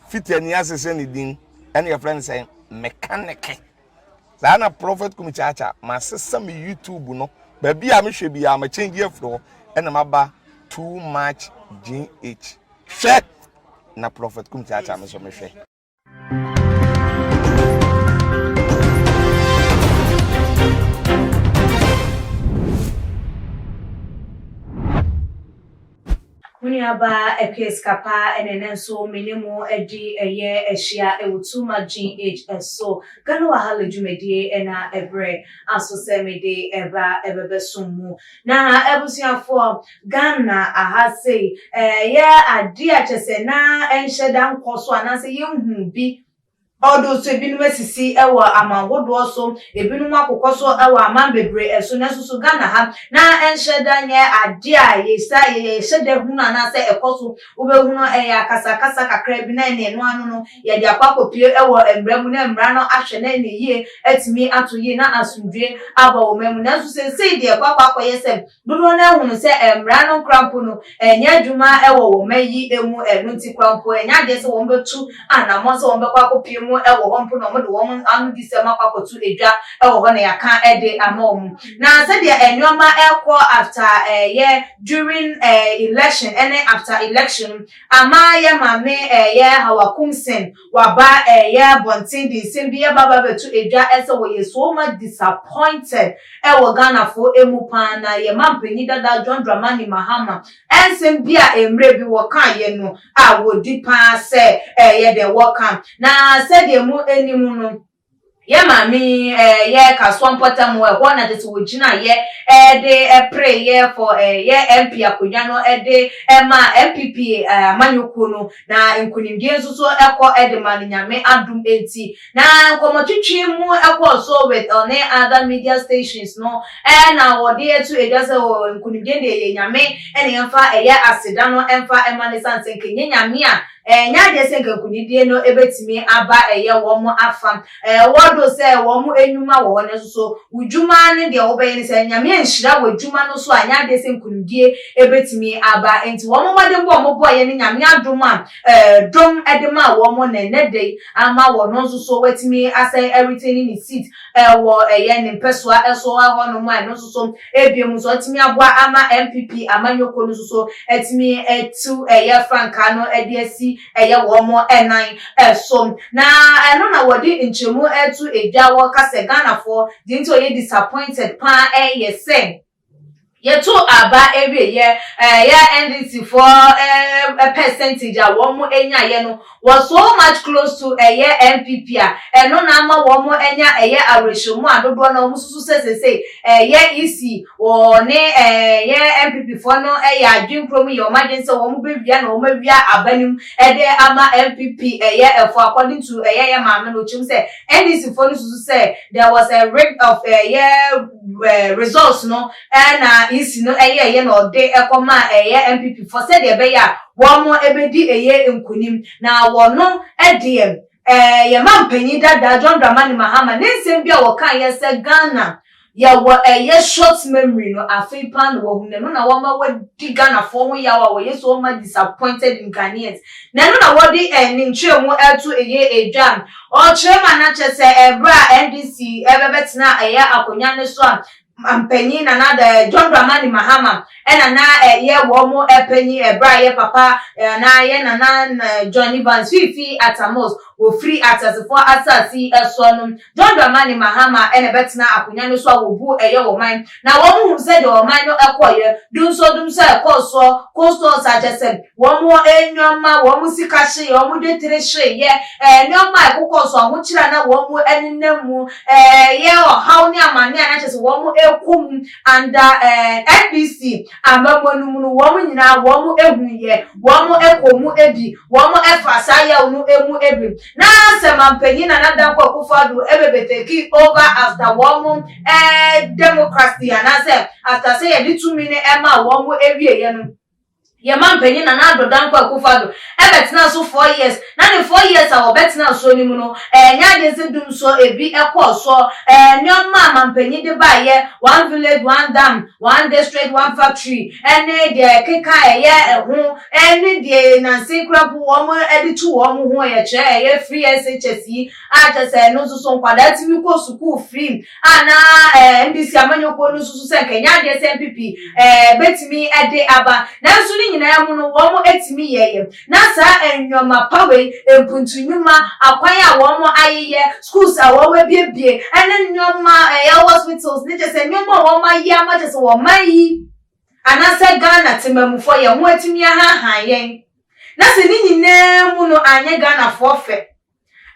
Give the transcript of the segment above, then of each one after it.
Fitani asesa ne din ɛna yɛfrɛ no sɛ mekaneke. Saa na Prophet Kumi Kyaakyaa masesa me YouTube no baabi a mehwɛ biara ma change afiri hɔ ɛna maba too much GH. Hwɛ na Prophet Kumi Kyaakyaa me nso mehwɛ. Mo nuabaa Akua Sikapa ɛna ɛnɛ nso me ne mo adi ɛyɛ ahyia ɛwɔ Too Much GH ɛso Ghana Wahala dwumadie ɛna ɛbrɛ aso sɛ mede ɛba ɛbɛbɛsom mu. Na abusuafoɔ Ghana aha sei ɛyɛ adeɛ a kyɛ sɛ na ɛnhyɛ da nkɔ so anaasɛ yɛnhuu bi. Ɔdo so ebinom asisi wɔ aman hodoɔ so, ebinom akokɔ so wɔ aman bebree so, nanso so Ghana ha na ɛnhyɛ da nyɛ adeɛ a yɛsa yɛhyɛ da hunu anaasɛ ɛkɔ so. Wobɛhunu ɛyɛ akasakasa kakra bi na ɛne ɛno ano no yɛde akɔ akɔpue wɔ mmara mu na mmara no ahwɛ na ɛne yie atumi ato yie na asomdwoeɛ aba wɔ man mu. Nanso seesei deɛ ɛkɔ akɔ akɔyɛ sɛ Dodoɔ no ara hunu sɛ mmara no koraa mpo no ɛnyɛ adwuma wɔ wɔn man yi mu, ɛno nti koraa mpo ɛnyɛ adeɛ sɛ wɔbɛtu anammɔn sɛ wɔbɛkɔ akɔpue mu wɔ hɔ mpo na wɔde wɔn anodisɛm akɔ akɔto dwa wɔ hɔ na yɛaka de ama wɔn. Na sɛdeɛ nneɛma rekɔ after ɛyɛ during election ne after election no, ama yɛn maame ɛyɛ Hawa Koomson Waba ɛyɛ abɔnten de nsɛm bi ɛba ba bɛto edwa ɛsɛ wɔyɛ so much disappointed ɛwɔ Ghanafoɔ ɛmu paa na yɛ manpanyin dada John Dramani Mahama ɛnsɛm bi a ɛmmerɛ bi wɔka yɛ no a wɔdi paa sɛ ɛyɛ dɛ wɔka na sɛdeɛ mo anim no yɛ maame yi ɛyɛ kasoa mpɔtam hɔ ɛhɔ na kyɛ sɛ wɔgyina yɛ ɛde ɛpere yɛ for ɛyɛ MP akonnwa no ɛde ɛma NPP amanyɔkuo no na nkunimdie nso so ɛkɔ ɛde ma no Nyame adom nti. Na nkɔmɔtwetwe mu ɛkɔɔ so with ɔne other media stations no ɛna wɔde ɛto edwa sɛ wɔ nkunimdie deɛ ɛyɛ Nyame ɛna yɛmfa ɛyɛ aseda no ɛmfa ɛma no ɛsiane sɛ nka ɛnyɛ Nyame a ɛnyɛ adeɛ sɛ nka nkunimdie no ɛbɛtumi aba ɛyɛ wɔn afa. Ɛwɔ do sɛ wɔn nnwuma wɔ hɔ, nanso so wo dwuma ne deɛ wobɛyɛ no, sɛ Nyame anhyira w'adwuma no so a, ɛnyɛ adeɛ sɛ nkunimdie bɛtumi aba. Enti wɔn mmɔdenbɔ a wɔbɔeɛ ne Nyame adom a dom de maa wɔn na ɛnnɛ da yi ama wɔn nso so watumi asan a retain ne seat wɔ ɛyɛ ne mpɛsoa so hɔ nom a ɛno nso so ebiem nso atumi aboa ama NPP amanyɔkuo no nso so atumi atu ɛyɛ frankaa no de asi ɛyɛ wɔn nan so. Na ɛno na wɔde nkyerɛmu reto dwa wɔka sɛ Ghanafoɔ deɛ nti wɔyɛ disappointed paa ɛyɛ sɛ yɛto aba awieɛ ɛyɛ NDC foɔ percentage a wɔn nyaeɛ no was so much close to ɛyɛ NPP a ɛno na ama wɔn anya ɛyɛ awerɛhyɛmu a dodoɔ no wɔn susu sɛ sesei ɛyɛ EC Wɔ ne yɛ NPP foɔ no yɛ adwen koro mu yɛ wɔn adwen sɛ wɔn bɛ wia na wɔn awia aba no mu de ama NPP ɛyɛ ɛfoɔ according to ɛyɛ yɛ maame no ɔkyerɛ mu sɛ NDC foɔ no susu sɛ there was a rig of ɛyɛ results no ɛna EC no ɛyɛ ɛyɛ na ɔde ɛkɔ maa ɛyɛ NPP foɔ sɛdeɛ ɛbɛyɛ a wɔn ɛbɛdi ɛyɛ nkunim na wɔn ɛdeɛ ɛyɛ mampanyin dada John Dramani Mahama ne nsɛm bi a wɔka yɛ sɛ Ghana Yɛwɔ ɛyɛ short memory no afei paa na wahu no ɛno na wama wadi Ghanafoɔ ho yaw a wɔyɛ so much disappointed in Ghanaians na ɛno na wɔde ne nkyerɛmu ɛto ɛyɛ dwa. Ɔkyerɛ ma na kyerɛ sɛ ɛberɛ a NDC ɛbɛbɛtena ɛyɛ akonwa no so a Mampanyin Nana Addo John Dramani Mahama ɛna na ɛyɛ wɔn panyin ɛberɛ a yɛ papa anaa yɛ Nana John Evans Fiifi Atta Mills wɔfiri ateasefoɔ asase yi soɔ no, John Dramani Mahama na ɛbɛtena akonwa no so a wɔbu ɛyɛ ɔman. Na wɔn hunu sɛdeɛ ɔman no kɔeɛ, dumsɔ dumsɔ a ɛkɔɔ soɔ, coastal a kyerɛ sɛ wɔn nnoɔma, wɔn sika hyeeɛ, wɔn dwetire hyeeɛ, nnoɔma a ɛkokɔɔ so, ahokyere a na wɔn nenam mu, ɛyɛ ɔhaw ne amaneɛ a na kyerɛ sɛ wɔn rekɔ mu under NDC amammuo no mu no, wɔn nyinaa wɔn huiɛ, wɔn kɔɔ mu bi, wɔn faa saa yaw no mu bi. Na sɛ mampanyin Nana Dankwa Akufo-Addo bɛbɛ take over after wɔn democracy anaasɛ after sɛ yɛde tumi no maa wɔn wieɛ no, Yɛn mampanyin Nana Addo Dankwa Akufo-Addo bɛtenaa so 4 years, na ne 4 years a wɔbɛtenaa soɔ no mu no, ɛnyɛ adeɛ sɛ dum soɔ ebi kɔɔ soɔ. Nneɛma a mampanyin de baayɛ, One Village One Dam, One District One Factory, ɛne deɛ ɛkeka ɛyɛ ɛho, ɛne deɛ nanse kora mpo wɔn de to wɔn ho, yɛkyerɛ ɛyɛ free SHS yi a kyerɛ sɛ ɛno nso so nkwadaa tumi kɔ sukuu free a, na NDC amanyɔkuo no nso so sɛ nkɛnyɛ adeɛ sɛ NPP bɛtumi de aba. Nanso ne nyinaa mu no, wɔn atumi yɛyɛ na saa nneɛma pa wei, mpuntunnwuma, akwan a wɔn ayeyɛ, schools a wɔn abiebie, ɛne nneɛma ɛyɛ hospitals ne kyerɛ sɛ nneɛma a wɔn ayɛ ama kyerɛ sɛ wɔn man yi anaasɛ Ghana temamufoɔ yɛn ho atumi ahahan yɛn, na sɛ ne nyinaa mu no anyɛ Ghanafoɔ fɛ,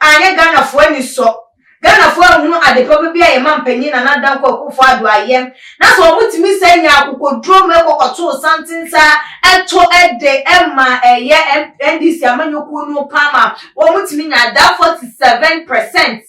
anyɛ Ghanafoɔ ani sɔ, Ghanafoɔ ahunu ade papa bi a yɛ ma mpanyin Nana Dankwa Akufo Addo ayɛ, na sɛ wɔn tumi sɛ nya akokoduro mu ɛkɔkɔtoo santen saa ɛto ɛde ɛma ɛyɛ NDC amanyɔkuo no pam a wɔn tumi nya that 47%,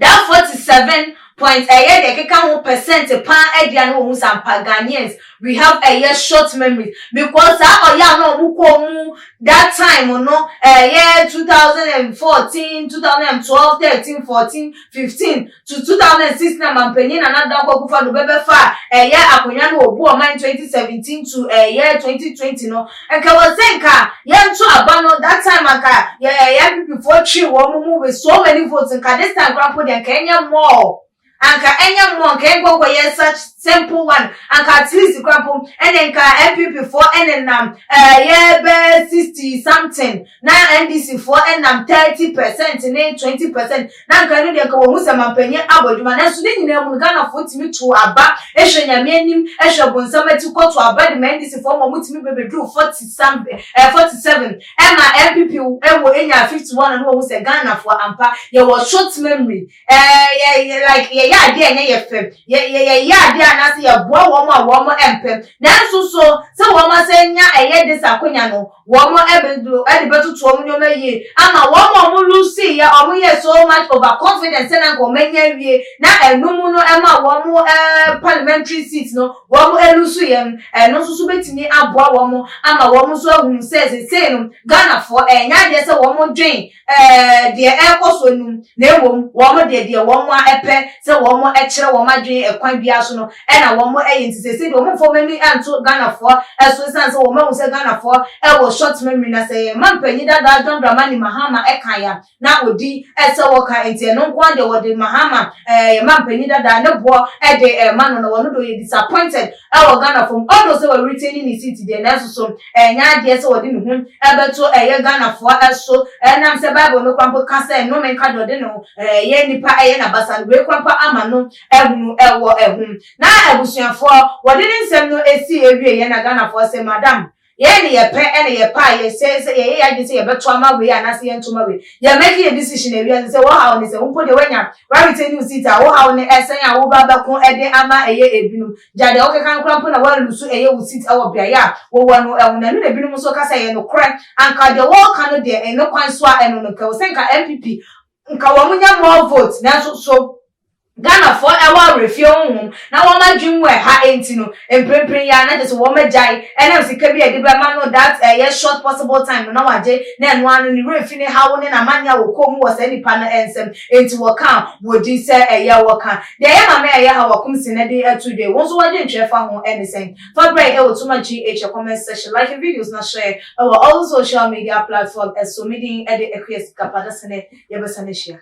that 47 point ɛyɛ deɛ ɛkeka ho percent paa ɛdi a, na wɔn sampa Ghanaians, we have ɛyɛ short memory, because saa ɔyɛ a na wɔn kɔ mu that time no, ɛyɛ 2014, 2012, 13, 14, 15 to 2006, na mampanyin Nana Dankwa Akufo-Addo bɛbɛfa ɛyɛ akonnwa no obu ɔman 2017 to ɛyɛ 2020 no, nka wɔ sɛ nka yɛnto aba no that time, anka yɛ ɛyɛ NPP foɔ twi wɔn mu with so many votes. Nka this time koraa mpo deɛ, nka ɛnyɛ more, anka ɛnyɛ more, nka ɛnkɔnkɔ yɛ such simple one. Anka at least koraa mpo ɛne nka NPP foɔ ɛne nam ɛyɛ bɛɛ 60 something, na NDC foɔ ɛnam 30% ne 20%, na nka ɛno deɛ nka wɔn ho sɛ mampanyin abɔ adwuma. Nanso ne nyinaa mu no, Ghana foɔ tumi to aba, ehwɛ Nyame anim, ehwɛ bonsam ati, kɔto aba de ma NDC foɔ ma wɔn tumi bɛbɛduru 40 some 47, ɛma NPP ɛwɔ enya 51. Na wɔn ho sɛ Ghana foɔ ampa yɛwɔ short memory. Yɛ yɛ like yɛyɛ adeɛ ɛnyɛ yɛ fɛ, yɛ yɛ yɛyɛ adeɛ anaasɛ yɛboa wɔn a wɔn mpɛ. Nanso so sɛ wɔn asɛ nya ɛyɛ de sa akonya no, wɔn ɛbɛdo ɛde bɛtoto wɔn nneɛma yie ama wɔn a wɔn lose yɛ, wɔn yɛ so much over confidence sɛ na nka wɔn anya awie, na ɛnum no ɛma wɔn parliamentary seat no wɔn ɛ lose yɛ no, ɛno nso so bɛtumi aboa wɔn ama wɔn nso ahunu sɛ sesei no Ghanafoɔ ɛnyɛ adeɛ sɛ wɔn dwen deɛ ɛrekɔ so no, na mmom wɔn deɛ wɔn a ɛpɛ sɛ wɔn ɛkyerɛ wɔn adwene ɛkwan biara so no ɛna wɔn ɛyɛ. Nti sɛsɛ deɛ, wɔn mfɔ wɔn ani ɛnto Ghanafoɔ ɛso, esan sɛ wɔn ahu sɛ Ghanafoɔ ɛwɔ short memory, na sɛ yɛn mma mpanyin dada John Dramani Mahama ɛka ya na odi ɛsɛ wɔka. Nti ɛno nko ara deɛ, wɔde Mahama yɛn mma mpanyin dada ne boɔ ɛde ɛma no, na wɔn do yɛ disappointed ɛwɔ Ghana fam. Ɔdo sɛ wɔ retain ne seat deɛ, nanso so ɛnyɛ adeɛ sɛ wɔde ne ho ɛbɛto ɛyɛ Ghanafoɔ ɛso, ɛnam sɛ Bible no kwan ka sɛ nnome nka deɛ ɔde ne ho ɛyɛ nipa ɛyɛ n'abasa no. Wei kwan ama no ɛhunu ɛwɔ ɛho. Na abusuafoɔ, wɔde ne nsɛm no esi ewie yɛn, na Ghanafoɔ sɛ madam, yɛn ne yɛpɛ ɛna yɛpɛ a yɛsɛ sɛ yɛyɛ yɛ adwene sɛ yɛbɛto ama wei anaasɛ yɛnto ama wei, yɛmɛgye yɛ decision awia sɛ wɔhaw ne sɛ mpo deɛ wanya wa retain wo seat a, wɔhaw ne ɛsɛn a woba bɛko ɛde ama ɛyɛ ebinom gya deɛ wɔkeka no koraa mpo na wɔa lose ɛyɛ wo seat ɛwɔ beaeɛ a wɔwɔ no ɛho. Na ɛno na ebinom nso kasa yɛ nokorɛ, anka deɛ wɔreka no deɛ ɛno kwan so a ɛno no nka wɔ sɛ nka NPP nka wɔn nya more vote. Nanso so Ghanafoɔ ɛwɔ awerɛfie honhom na wɔn adwene mu ɛha nti no, mprempren yi a na kyerɛ sɛ wɔn agyae ɛnam sika bi a yɛde bɛma no that ɛyɛ short possible time no na wagye, na ɛno ano ne werɛ fi ne haw ne n'amanne a wɔkɔɔ mu wɔ saa nipa no nsɛm. Nti wɔka wɔdi sɛ ɛyɛ wɔka deɛ ɛyɛ maame a ɛyɛ ha wɔkom si na de ato dwa. Wɔn nso wɔgye ntwerɛ fa ho ɛne sɛn fa brɛ ɛwɔ Tuma GH comment section. Like videos na share ɛwɔ all social media platform. Ɛso medin ɛde Akua Sika Padasene. Yɛbɛsa no ahyia.